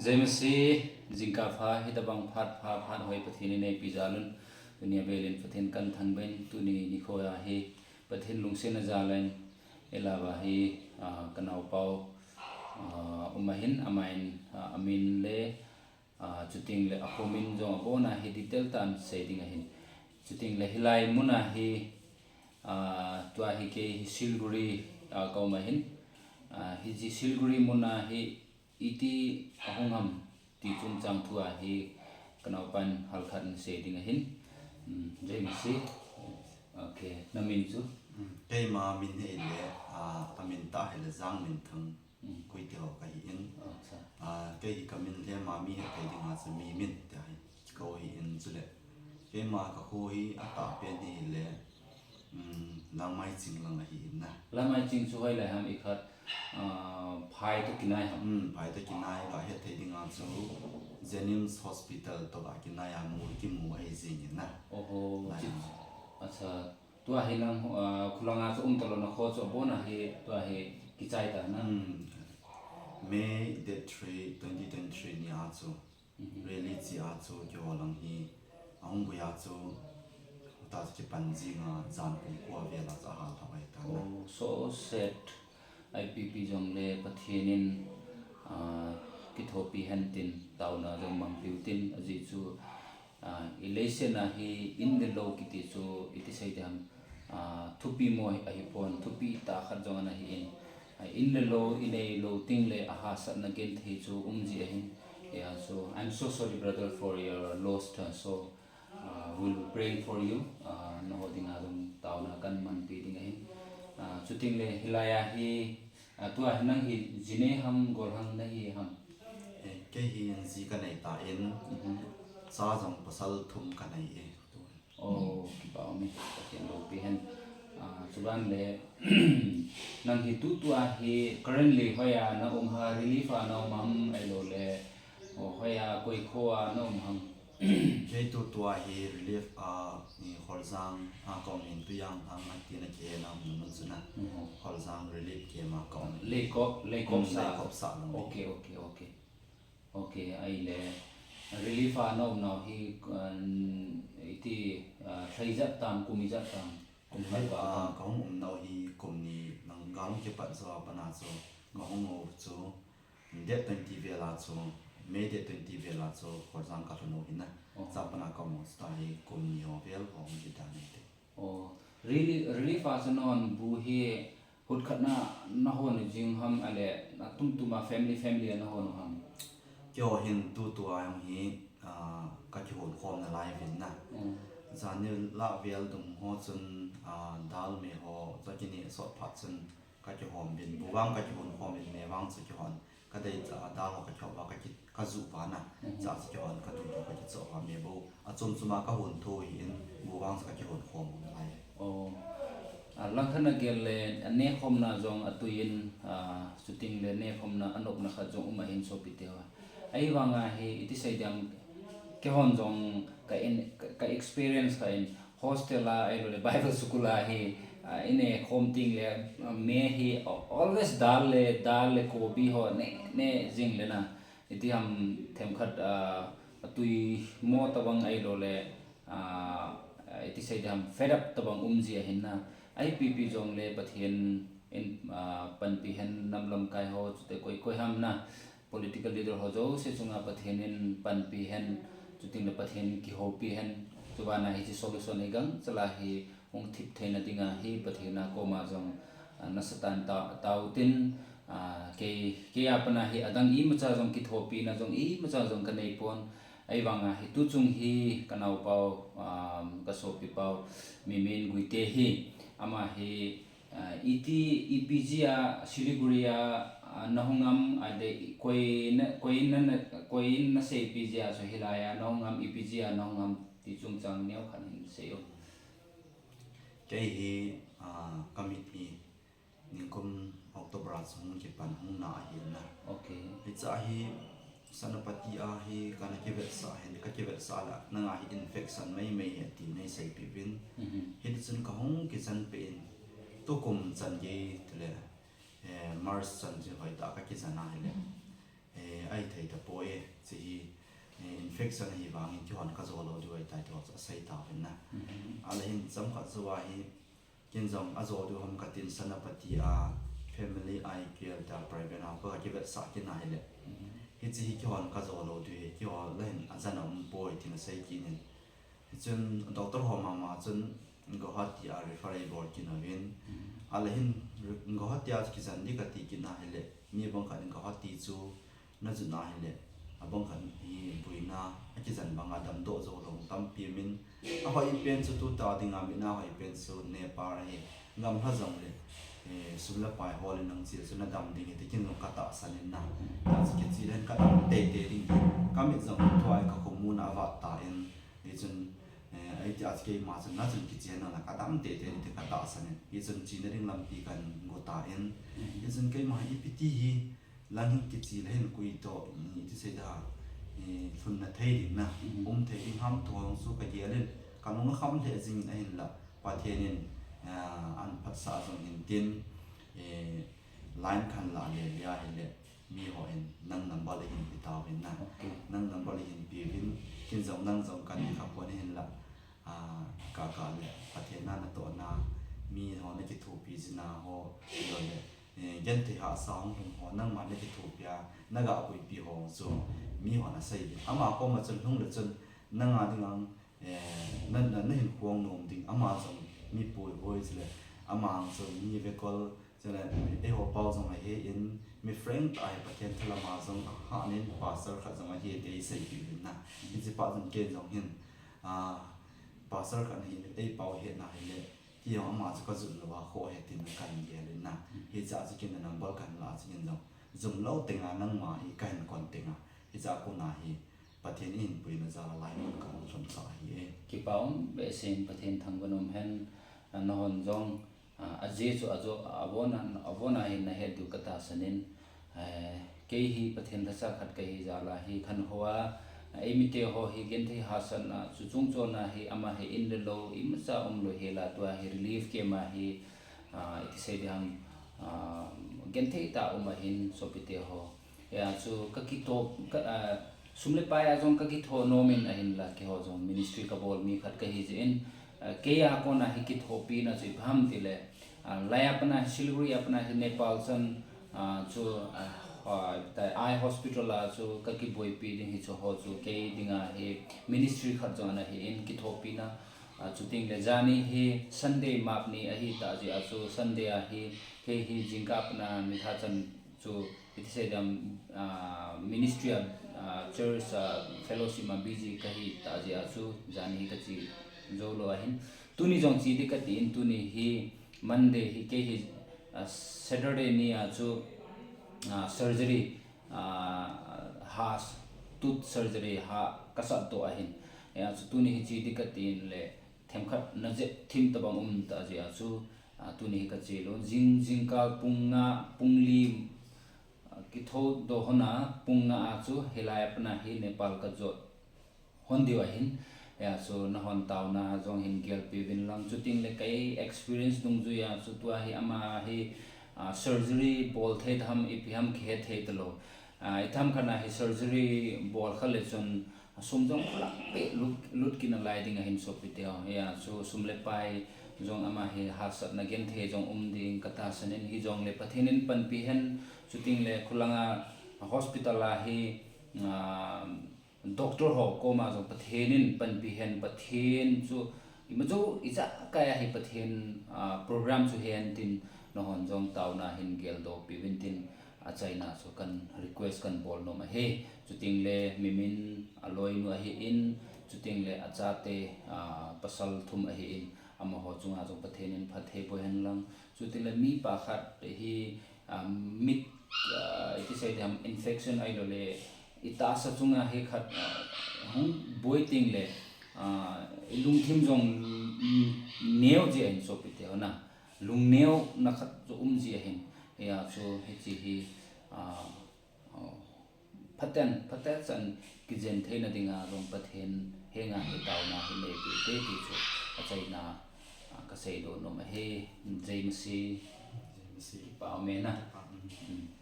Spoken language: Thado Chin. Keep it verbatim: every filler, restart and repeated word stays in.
James hi jingkah pha, hitabang phat pha, phat hoi Pathen in eipeh jal un, tunia velin Pathen kan thangvah in, tuni nikho a hi Pathen lungsetna jal in, eilah uva hi, ah, ka naopa u, ah, um ahin, aman, ah, amin le, ah, chuteng le akhomin jong abon a hi detail tah in sei ding ahin. Chuteng le hilai mun a hi, ah, tua hi kei hi Siliguri, ah, ka um ahin. Ah, hiche Siliguri mun a hi iti ahung ham ti chungchang thu a hi ka naopan halkhat in sei ding ahin. Hmm, James hi. Okay, na min chu? Hmm, keima min hi le, ah, amin tah hi le Jangminthang. Hmm. Kuite ho ka hi in. Acha. Ah, kei hi ka min le ma mi hethei ding a chu Mimin tia hi ka hi in chule. Keima ka kho hi atah pen hi le, um, Lamaiching lang ahi in na. Lamaiching chu hoilai ham i khat, ah, phai toh kinai ham? Um, phai toh kinai, ka hethei ding a chu Jennings Hospital toh ka kinai a mu kimu ahi jing in na. Oho, lai chi-, ham. Acha. Tua hi nang, ah, khulang a chu um talou na kho chu abon a hi, tua hi kichai ta na. Hmm. May date three, twenty twenty-three ni a chu. Mhm. Rally chi a chu keiho lang hi ahung boi a chu, ta chu kipan jing a, jan pung ko a vel a chu ahal lhau ahi ta na. Oh, so sad. Ipi pi jong le Pathen in, ah, kithopi hen tin, taona jong mang piu tin, ajeh chu, ah, i leiset a hi in le lou kiti chu iti sei ding ham, ah, thupi mo ahi pon, thupi tah khat jong ana hi in. Ah, in le lou, i nei lou teng le ahahsatna genthei chu um ji ahin. Yeah, so I'm so sorry, brother, for your loss, uh, so, uh, we'll be praying for you. Uh, naho ding a jong taona kan manpi ding ahin. Uh, chuteng le hilai a hi, ah, tua hi nang hi ji nei ham, golhang na hi ham? Eh, kei hi in ji ka nei ta in, mhm, cha jong pasal thum ka nei e. Oh, kipa um e, Pathen loupi hen. Ah, chuban le, nang hi tutua hi currently hoiya na um ham, relief a na um ham, ahilou le, oh, hoiya koi kho a na um ham? Kei tutua hi relief a, i Kholjang a ka um in, Tuiyanglhang a tina kei na um na mun chu na. Mhm. Kholjang relief camp a ka um in. Leikop, Leikop, hmm, sa. Leikop sa lang. Okay, okay, okay. Okay, ahile relief a na um nau hi, um, iti, uh, lha ijat tam, kum ijat tam, kum khat val tam? Ah, ka hung um nau hi kum ni lang gal hung kipat jou a pat a chu, ka hung u chu, Date twenty vel a chu, May date twenty vel a chu, Kholjang ka lhun u hi na. Oh. Chua pat a ka um u chu tua hi kum ni ho vel ho hung kidan e ti. Oh, relief, relief a chu na hon bu hi, hut khat na, na hon u jing ham, ahile, na tum tum a family, family a na hon u ham? Keiho hin tutua jong hi, ah, ka kihon khom nalai uvin na. Mm. Janhi lah vel dung ho chun, ah, dal me ho, chu kineh sot phat chun, ka kihom uvin, bu vang ka kihon khom uvin, me vang chu kihon, ka dei cha, dal ho ka kihop uva, ka ki, ka juh uva na, mhm, cha chu kihon, ka dum ho ka kichoh uva, me bou, achom chom a ka hon tho hi in, bu vang chu ka kihon khom u nalai. Oh. Ah, langkhat na gel le, a nehkhomna jong atui in, ah, chuteng le nehkhomna, anopna khat jong um ahin sopi te ho. Ahivang a hi, iti sei ding ham, keihon jong ka in, ka, ka experience kha in, hostel a, ahilou le Bible school a hi, ah, i nehkhom teng le, ah, me hi, always dal le, dal le kobi ho ne, ne jing le na. Iti ham themkhat, ah, atui mo tabang ahilou le, ah, iti sei ding ham, fed up tabang um ji ahin na. Ipi pi jong le Pathen in, ah, panpi hen, nam lamkai ho, chuteng koi koi ham na. Political leader ho jouse chunga Pathen in panpi hen, chuteng le Pathen in kihoupi hen, chuban a hiche solution hi gangchal a hi hung thip theina dinga hi Pathen a koma jong, ah, nasatah in tao, tao tin, ah, kei, kei a pat a hi adang imacha jong kithopina jong imacha jong ka nei pon, ahivang a hi tuchung hi ka naopa u, ah, ka sopipa u, Mimin Guite hi, ama hi, Ah, iti, ipi jeh a Siliguri a, ah, na hung ham, ahile koi na, koi na, na, koi na seipi jeh a chu hilai a na hung ham, ipi jeh a na hung ham ti chungchang neokhat hin sei o. Kei hi, ah, ka mit hi nikum October a chu hung kipan hung na ahi na. Okay. Hiche hi Senapati a hi kana kivetsah hin, ka kivetsah le, nanga hi infection mai mai hi ati nei seipeh uvin. Mhm. Hiti chun ka hung kijen peh in, tukum chan gei tile, eh, March chan chu hoitah ka kijen ahile. Eh, ahi thei tapoi, hiche hi, eh, infection ahi vangin keihon kajo lou diu ahitai ti ho chu asei tauvin na. Ahile hin chomkhat jou a hi, ken jong ajo diu ham katin Senapati a Family Eye Care tia private a ka, kakivetsah kit na hile, hiche hi keihon kajo lou diu ahi, keiho lah hin ajan aumpoi tin asei kit in. Hichun doctor ho mama chun Guwahati a refer eibol kit uvin. Ahile hin Guwahati a kijan ding kati kit na hile, mi bang khat in Guwahati chu najot na hile, abang khat hi boina akijan banga damdoh jou lou tampi umin, ahoi pen chu tuta dinga mit a hoi pen chu Nepal ahi, gamlha jongle, eh, sum le pai hol in nang chil chu nadam ding ahi ti ken jong katahsan in na. Hichu kiche le hin kadam teitei ding ti, kamit jong thuai kakhomun a avat tan, hichun, eh, ahi tia chu keima chun na chun kiche nang la kadam teitei ding ti katahsan in, hichun chena ding lampi kahin go tan, hichun keima hi ipi ti hi lang hin kiche le hin koi toh, iti sei da, eh, lhunna thei ding na, um thei ding ham ti ho chu kagel in, kalung akham lheh jing in ahinla, Pathen in, ah, anphatsah jong hin tin, eh, line kahin la le le ahile, mi hon nang number eihin pe tauvin na. Nang number eihin peuvin, ken jong nang jong kahin kha pon ahinla, ah, ka, kale Pathen a natohna, mi ho nakithopi jina ho, ahilou le, eh, genthei hahsa hung lhung ho, nangma nakithopi a, naga puipi ho chu, mi hon asei uvin. Ama koma chun lhung le chun, nanga dinga, eh, na, na, nahin khuang nom ding, ama jong mi puipi hoi chule, ama jong mi vekol, chule, eiho pau jong ahin, mi frank tah ahi, Pathen thalama jong ahanin, pastor khat jong ahi ti eiseipeh uvin na. Hiche pa jong ken jong hin, ah, pastor khat ahin, eipao hetna hile, kei jong ama chu kajot louva khoh ahi tin kahin gel in na. Hichea chu ken number kahin la chu ken jong, jum lou tenga nangma hi kahin contact a, hichea kona hi Pathen in eipuina jal a lai mun kahung lhun kha ahi e. Kipa um behseh in, Pathen thangvah in um hen, nahon jong, ah, ajeh chu ajo, avon a, avon a hin nahet diu katahsan in, eh, kei hi Pathen lhacha khat kahi jal a hi khanhou a, eimite ho hi genthei hahsatna chu chungchon a hi ama hi in le lou imacha umlou hel a tua hi relief camp a hi, ah, iti sei ding ham, ah, genthei tah a um ahin sopite ho. Hia chu kakitho, ka, ah, sum le pai a jong kakitho nom in ahinla keiho jong ministry kabol mi khat kahi jeh in, ah, kei a kona hi kithopina chu ipi ham tile, ah, lai a pat a Siliguri a pat a hi Nepal chan, ah, chu, ah, ah, ta, eye hospital a chu kakiboipi ding hiche ho chu kei dinga hi ministry khat jong ana hi in kithopina, ah, chuteng le jani hi Sunday map ni ahitah jeh a chu Sunday a hi kei hi jingkah a pat a nilhah chan chu iti sei ding ham, ah, ministry a, ah, church a, fellowship a busy kahi tah jeh a chu jani hi kache jou lou ahin. Tuni jong che ding kati in, tuni hi Monday hi kei hi, ah, Saturday ni a chu, ah, surgery, ah, ha, tooth surgery ha kasat doh ahin. Hia chu tuni hi che ding kati in le themkhat najep thim tabang um tah jeh a chu, ah, tuni hi kache lou. Jing, jingkah pung nga, pung li, ah, kitho doh hon a, pung nga a chu hilai a pat a hi Nepal kajot hon diu ahin. Hia chu nahon taona jong hin gelpi uvin lang, chuteng le kei experience dungjui a chu tua hi ama hi, ah, surgery bol thei taham ipi ham kihe thei talou. Ah, ithemkhat a hi surgery bol kha le chun sum jong khulang peh lut, lut kit nalai ding ahin sopite ho. Hia chu sum le pai jong ama hi hahsatna genthei jong um ding katahsan in, hijongle Pathen in panpi hen, chuteng le khulanga hospital a hi, ah, doctor ho koma jong Pathen in panpi hen, Pathen chu imacha ijakai a hi Pathen, ah, program chu hen tin nahon jong taona hin geldohpi uvin tin achaina chu kan request kan bol nom ahi. Chuteng le mimin aloinu ahin, chuteng le achate, ah, pasal thum ahin, amaho chunga jong Pathen in phatthei boh hen lang. Chuteng le mipa khat hi, ah, mit, ah, iti sei ding ham, infection ahilou le itahsa chunga hi khat, ah, hung boi teng le, ah, ilungthim jong, mm, neo jeh ahin sopite ho na. Lungneo na khat chu um jeh ahin. Hia chu hiche hi, ah, ah, phaten, phaten chan kijen theina dinga jong Pathen henga hi taona hi neipe te ti chu achaina, ah, kasei doh nom ahi. Jai Masih. Jai Masih. Kipa um e na. Kipa um. Hmm.